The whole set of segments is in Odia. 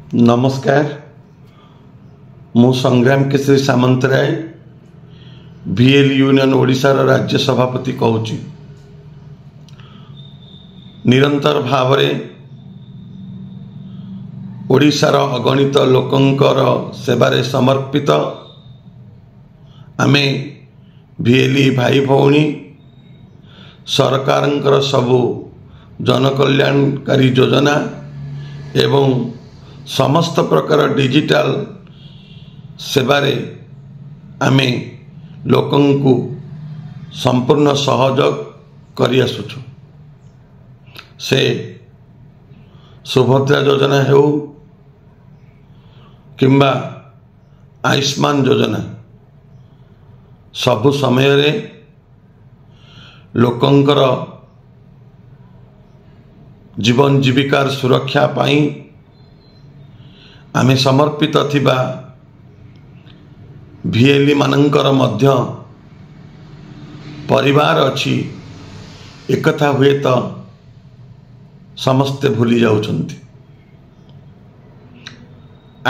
ନମସ୍କାର, ମୁଁ ସଂଗ୍ରାମ କେଶରୀ ସାମନ୍ତରାୟ, ଭିଏଲ୍ ୟୁନିୟନ ଓଡ଼ିଶାର ରାଜ୍ୟ ସଭାପତି କହୁଛି। ନିରନ୍ତର ଭାବରେ ଓଡ଼ିଶାର ଅଗଣିତ ଲୋକଙ୍କର ସେବାରେ ସମର୍ପିତ ଆମେ ଭିଏଲ୍ଇ ଭାଇ ଭଉଣୀ ସରକାରଙ୍କର ସବୁ ଜନକଲ୍ୟାଣକାରୀ ଯୋଜନା ଏବଂ ସମସ୍ତ ପ୍ରକାର ଡିଜିଟାଲ ସେବାରେ ଆମେ ଲୋକଙ୍କୁ ସମ୍ପୂର୍ଣ୍ଣ ସହଯୋଗ କରିଆସୁଛୁ। ସେ ସୁଭଦ୍ରା ଯୋଜନା ହେଉ କିମ୍ବା ଆୟୁଷ୍ମାନ ଯୋଜନା, ସବୁ ସମୟରେ ଲୋକଙ୍କର ଜୀବନ ଜୀବିକାର ସୁରକ୍ଷା ପାଇଁ ଆମେ ସମର୍ପିତ ଥିବା ଭିଏଲ୍ଇ ମାନଙ୍କର ମଧ୍ୟ ପରିବାର ଅଛି, ଏକଥା ହୁଏତ ସମସ୍ତେ ଭୁଲି ଯାଉଛନ୍ତି।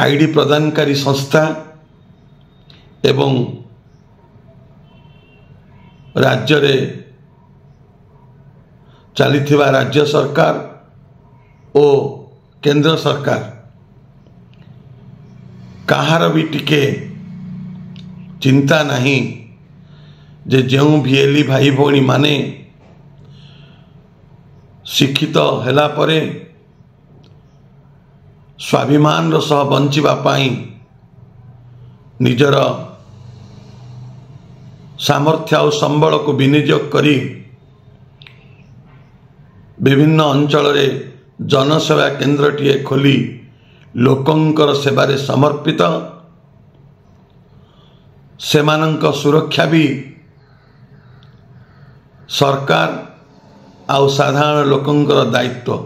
ଆଇଡି ପ୍ରଦାନକାରୀ ସଂସ୍ଥା ଏବଂ ରାଜ୍ୟରେ ଚାଲିଥିବା ରାଜ୍ୟ ସରକାର ଓ କେନ୍ଦ୍ର ସରକାର କାହାର ବି ଟିକେ ଚିନ୍ତା ନାହିଁ ଯେ ଯେଉଁ ଭିଏଲ୍ଇ ଭାଇ ଭଉଣୀମାନେ ଶିକ୍ଷିତ ହେଲା ପରେ ସ୍ୱାଭିମାନର ସହ ବଞ୍ଚିବା ପାଇଁ ନିଜର ସାମର୍ଥ୍ୟ ଆଉ ସମ୍ବଳକୁ ବିନିଯୋଗ କରି ବିଭିନ୍ନ ଅଞ୍ଚଳରେ ଜନସେବା କେନ୍ଦ୍ରଟିଏ ଖୋଲି ଲୋକଙ୍କର ସେବାରେ ସମର୍ପିତ, ସେମାନଙ୍କ ସୁରକ୍ଷା ବି ସରକାର ଆଉ ସାଧାରଣ ଲୋକଙ୍କର ଦାୟିତ୍ୱ।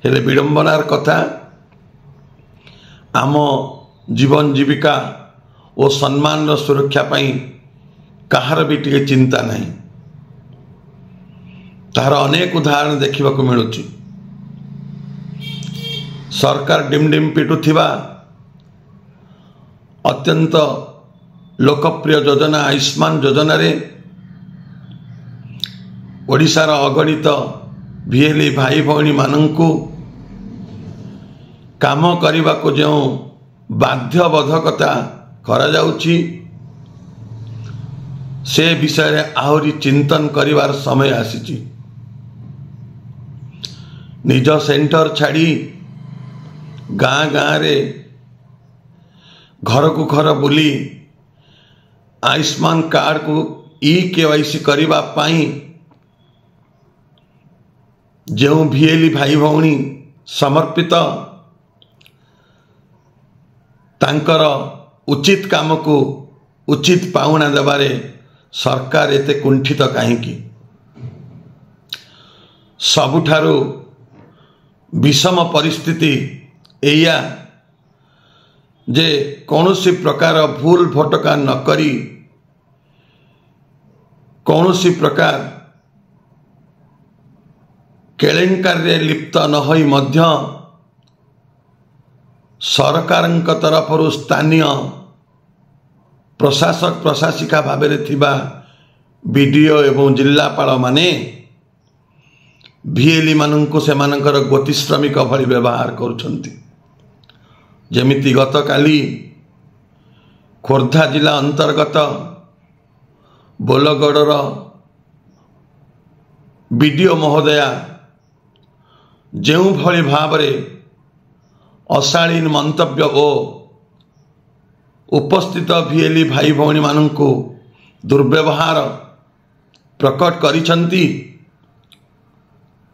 ହେଲେ ବିଡ଼ମ୍ବନାର କଥା, ଆମ ଜୀବନ ଜୀବିକା ଓ ସମ୍ମାନର ସୁରକ୍ଷା ପାଇଁ କାହାର ବି ଟିକେ ଚିନ୍ତା ନାହିଁ। ତାହାର ଅନେକ ଉଦାହରଣ ଦେଖିବାକୁ ମିଳୁଛି। ସରକାର ଡିମ୍ ଡିମ୍ ପିଟୁଥିବା ଅତ୍ୟନ୍ତ ଲୋକପ୍ରିୟ ଯୋଜନା ଆୟୁଷ୍ମାନ ଯୋଜନାରେ ଓଡ଼ିଶାର ଅଗଣିତ ଭିଏଲ୍ଇ ଭାଇ ଭଉଣୀମାନଙ୍କୁ କାମ କରିବାକୁ ଯେଉଁ ବାଧ୍ୟବଧକତା କରାଯାଉଛି, ସେ ବିଷୟରେ ଆହୁରି ଚିନ୍ତନ କରିବାର ସମୟ ଆସିଛି। ନିଜ ସେଣ୍ଟର ଛାଡ଼ି ଗାଁ ଗାଁରେ ଘରକୁ ଘର ବୁଲି ଆୟୁଷ୍ମାନ କାର୍ଡ଼କୁ ଇ କେୱାଇସି କରିବା ପାଇଁ ଯେଉଁ ଭିଏଲ୍ଇ ଭାଇ ଭଉଣୀ ସମର୍ପିତ, ତାଙ୍କର ଉଚିତ କାମକୁ ଉଚିତ ପାଉଣା ଦେବାରେ ସରକାର ଏତେ କୁଣ୍ଠିତ କାହିଁକି? ସବୁଠାରୁ ବିଷମ ପରିସ୍ଥିତି ଏଇଆ ଯେ କୌଣସି ପ୍ରକାର ଭୁଲ ଭଟକା ନ କରି, କୌଣସି ପ୍ରକାର କେଳେଙ୍କାରୀରେ ଲିପ୍ତ ନ ହୋଇ ମଧ୍ୟ ସରକାରଙ୍କ ତରଫରୁ ସ୍ଥାନୀୟ ପ୍ରଶାସକ ପ୍ରଶାସିକା ଭାବରେ ଥିବା ବିଡ଼ିଓ ଏବଂ ଜିଲ୍ଲାପାଳମାନେ ଭିଏଲ୍ଇ ମାନଙ୍କୁ ସେମାନଙ୍କର ଗୋତି ଶ୍ରମିକ ଭଳି ବ୍ୟବହାର କରୁଛନ୍ତି। ଯେମିତି ଗତକାଲି ଖୋର୍ଦ୍ଧା ଜିଲ୍ଲା ଅନ୍ତର୍ଗତ ବୋଲଗଡ଼ର ବିଡ଼ିଓ ମହୋଦୟା ଯେଉଁଭଳି ଭାବରେ ଅଶାଳୀନ ମନ୍ତବ୍ୟ ଓ ଉପସ୍ଥିତ ଭିଏଲ୍ଇ ଭାଇ ଭଉଣୀମାନଙ୍କୁ ଦୁର୍ବ୍ୟବହାର ପ୍ରକଟ କରିଛନ୍ତି,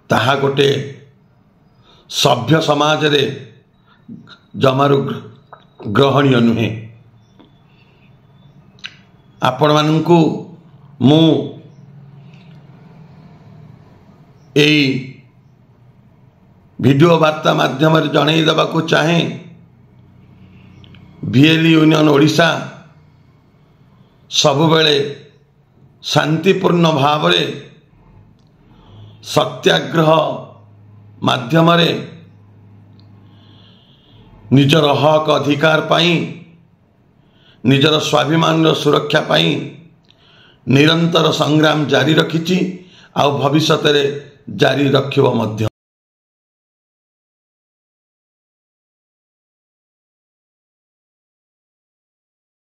ତାହା ଗୋଟେ ସଭ୍ୟ ସମାଜରେ ଜମାରୁ ଗ୍ରହଣୀୟ ନୁହେଁ। ଆପଣମାନଙ୍କୁ ମୁଁ ଏଇ ଭିଡ଼ିଓ ବାର୍ତ୍ତା ମାଧ୍ୟମରେ ଜଣାଇ ଦେବାକୁ ଚାହେଁ, ଭିଏଲ୍ଇ ୟୁନିୟନ ଓଡ଼ିଶା ସବୁବେଳେ ଶାନ୍ତିପୂର୍ଣ୍ଣ ଭାବରେ ସତ୍ୟାଗ୍ରହ ମାଧ୍ୟମରେ ନିଜର ହକ୍ ଅଧିକାର ପାଇଁ, ନିଜର ସ୍ୱାଭିମାନର ସୁରକ୍ଷା ପାଇଁ ନିରନ୍ତର ସଂଗ୍ରାମ ଜାରି ରଖିଛି, ଆଉ ଭବିଷ୍ୟତରେ ଜାରି ରଖିବ ମଧ୍ୟ।